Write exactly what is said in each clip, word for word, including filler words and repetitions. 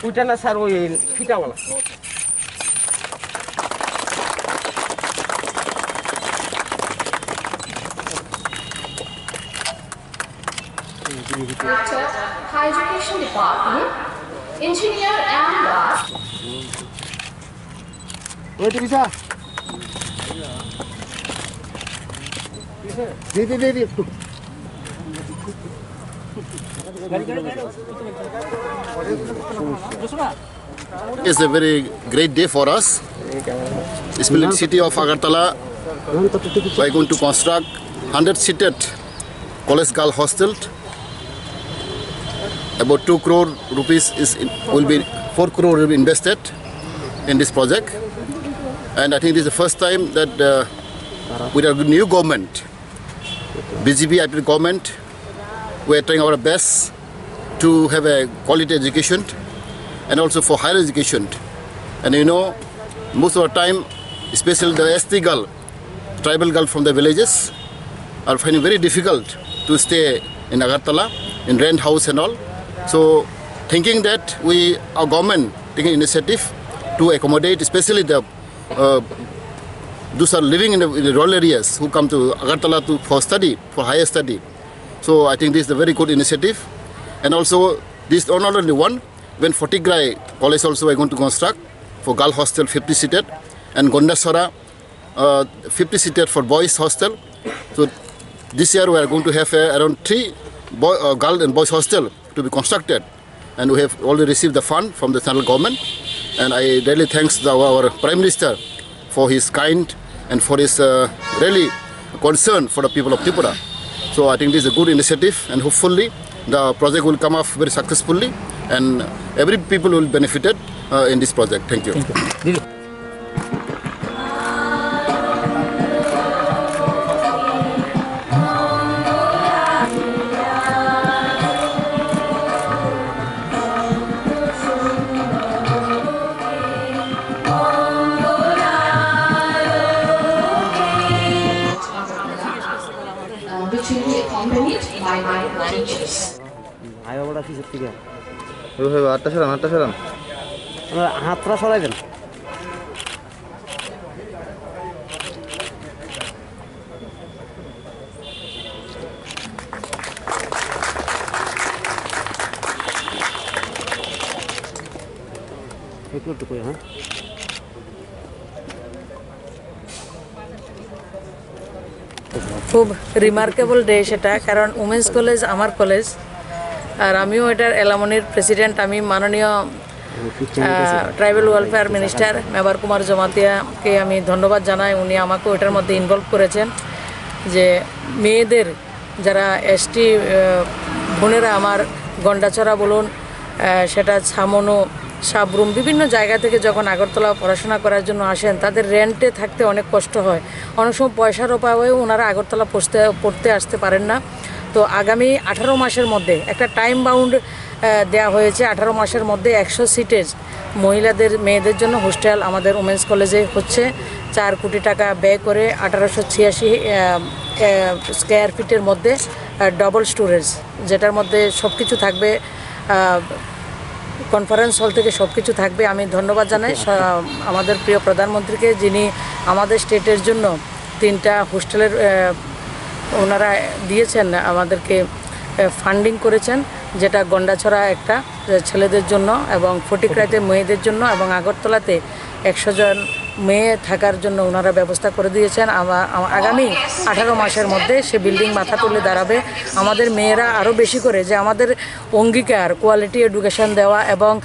Uita na sar oi phita wala. Director, Higher Education Department, Engineer M Das. Wait, Visa. Di, di, di, di. It's a very great day for us, especially city of Agartala. We are going to construct hundred seated college girl hostel. About two crore rupees is in, will be, four crore will be invested in this project. And I think this is the first time that, uh, with a new government, B J P I P government, we are trying our best to have a quality education and also for higher education. And you know, most of the time, especially the S T girl, tribal girl from the villages are finding very difficult to stay in Agartala, in rent house and all. So, thinking that we, our government taking initiative to accommodate, especially the, uh, those are living in the, in the rural areas who come to Agartala to, for study, for higher study. So, I think this is a very good initiative. And also, this not only one, when Photograhari College also we are going to construct for girl hostel fifty seated, and Gondachhara, uh, fifty seated for boys hostel. So this year we are going to have, uh, around three boy, uh, girl and boys hostel to be constructed, and we have already received the fund from the central government, and I really thanks the, our Prime Minister for his kind and for his, uh, really concern for the people of Tripura. So I think this is a good initiative, and hopefully the project will come up very successfully, and every people will benefited, uh, in this project. Thank you. Thank you. Uh, which will be accompanied by my teachers. আইবা বড় অফিসের থেকে। ওই ভাই, আটটা সরান, আটটা সরান। হাতটা সরাই দেন। একটু, একটু করে, হ্যাঁ। খুব রিমার্কেবল ডে সেটা, কারণ উমেন্স কলেজ আমার কলেজ, আর আমিও এটার অ্যালামনির প্রেসিডেন্ট। আমি মাননীয় ট্রাইবাল ওয়েলফেয়ার মিনিস্টার মেবার কুমার জমাতিয়াকে আমি ধন্যবাদ জানাই, উনি আমাকেও এটার মধ্যে ইনভলভ করেছেন। যে মেয়েদের, যারা এসটি বোনেরা আমার, গন্ডাছড়া বলুন, আহ, সেটা ছামনু, সাবরুম, বিভিন্ন জায়গা থেকে যখন আগরতলা পড়াশোনা করার জন্য আসেন, তাদের রেন্টে থাকতে অনেক কষ্ট হয়। অনেক সময় পয়সার অভাবে ওনারা আগরতলা পড়তে, পড়তে আসতে পারেন না। তো আগামী আঠারো মাসের মধ্যে একটা টাইম বাউন্ড, আহ, দেয়া হয়েছে। আঠারো মাসের মধ্যে একশো সিটের মহিলাদের, মেয়েদের জন্য হোস্টেল আমাদের উমেন্স কলেজে হচ্ছে। চার কোটি টাকা ব্যয় করে আঠারোশো ছিয়াশি, আহ, আহ, স্কোয়ার ফিটের মধ্যে, আহ, ডাবল স্টোরেজ, যেটার মধ্যে সব কিছু থাকবে, আহ, কনফারেন্স হল থেকে সব কিছু থাকবে। আমি ধন্যবাদ জানাই স-, আমাদের প্রিয় প্রধানমন্ত্রীকে, যিনি আমাদের স্টেটের জন্য তিনটা হোস্টেলের, আহ, ওনারা দিয়েছেন, আমাদেরকে, আহ, ফান্ডিং করেছেন, যেটা গন্ডাছড়া একটা, আহ, ছেলেদের জন্য এবং ফটিকরাইতে মেয়েদের জন্য এবং আগরতলাতে একশো জন মেয়ে থাকার জন্য ওনারা ব্যবস্থা করে দিয়েছেন। আমা-, আমা-, আগামী আঠারো মাসের মধ্যে সে বিল্ডিং মাথা তুলে দাঁড়াবে। আমাদের মেয়েরা আরও বেশি করে যে আমাদের অঙ্গীকার, কোয়ালিটি এডুকেশন দেওয়া এবং, আহ,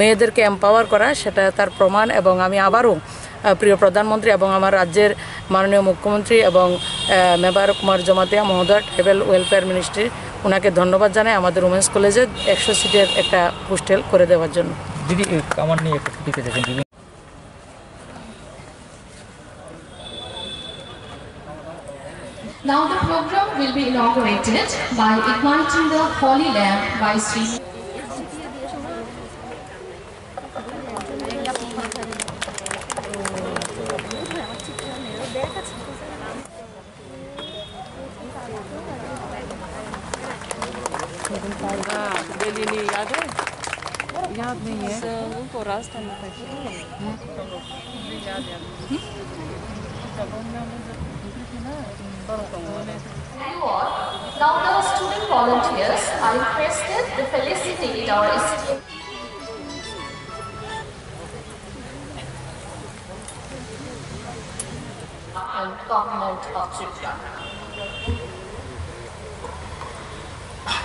মেয়েদেরকে এম্পাওয়ার করা, সেটা তার প্রমাণ। এবং আমি আবারও, আহ, প্রিয় প্রধানমন্ত্রী এবং আমার রাজ্যের মাননীয় মুখ্যমন্ত্রী এবং, আহ, মেবার কুমার জমাতিয়া মহোদয়, ট্রাইবাল ওয়েলফেয়ার মিনিস্ট্রি, ওনাকে ধন্যবাদ জানাই আমাদের উমেন্স কলেজে একশো সিটের একটা হোস্টেল করে দেওয়ার জন্য। দিদি, এ, আমার নিয়ে একটু ছুটি পেতে দিদি। Now the program will be inaugurated by igniting the holy lamp by Sri Delhi ni yaad hai? Yaad nahi hai. Uko rasta mein tha. You all, now the student volunteers are requested to felicitate our esteemed and Government of Tripura.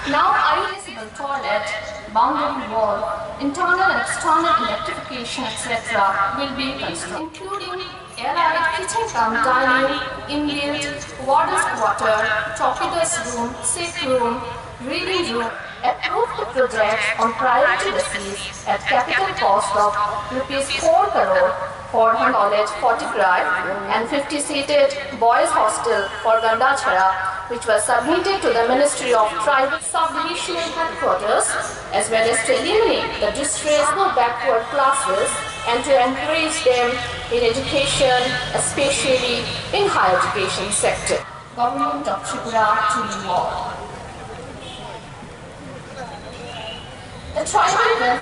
Now, irreplaceable toilet, boundary wall, internal and external electrification, et cetera will be constructed, including allied kitchen cum dining, inbuilt warder's quarter, chowkidar's room, sick room, reading room. Approved the project on priority basis at capital cost of rupees four crore four hundred forty crore and fifty seated boys hostel for Gandachara, which was submitted to the Ministry of Tribal Subdivisional Headquarters, as well as to eliminate the distress of backward classes and to encourage them in education, especially in higher education sector. Government of Tripura to you all. The tribal welfare